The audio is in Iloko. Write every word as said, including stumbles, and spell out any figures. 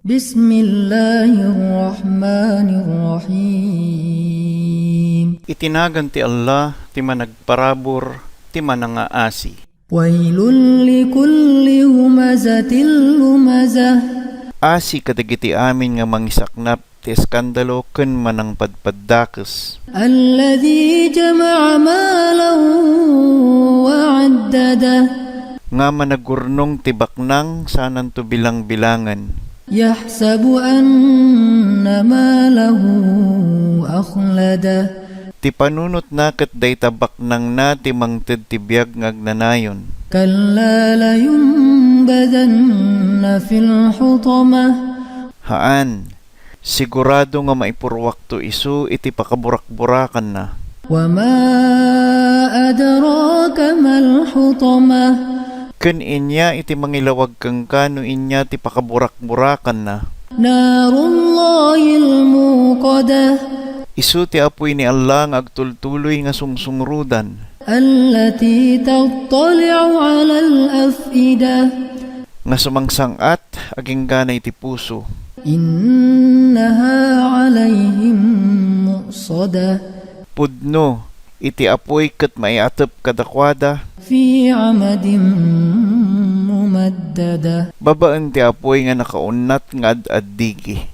بسم الله الرحمن الرحيم. Iti nagan ti Allah, ti managparabur, ti manangaasi. ويل لكل همزة لمزة. Asi kadagiti amin nga mangisaknap ti eskandalo ken manangpadpaddakes. الذي جمع مالا وعدده. Nga managurnong ti baknang sananto bilang-bilangen. يحسب أن ماله أخلده. Ti panunotna ket dayta baknangna ti mangted ti biag nga agnanayon. كلا لينبذن في الحطمة. Haan, sigurado nga maipurruakto isu iti pakaburakburakanna. وما أدراك ما الحطمة. Ken inya iti mangilawag kenka no inya ti pakaburakburakanna. نار الله الموقدة. Isu ti apuy ni Allah nga agtultuloy nga sungsungrudan. التي تطلع على الأفئدة. Nga sumangsang-at agingga iti puso. إنها عليهم مؤصدة. Pudno iti apuy ket maiatep kadakuada. في عمد ممددة. Babaen ti apuy nga nakaunnat nga ad-addigi.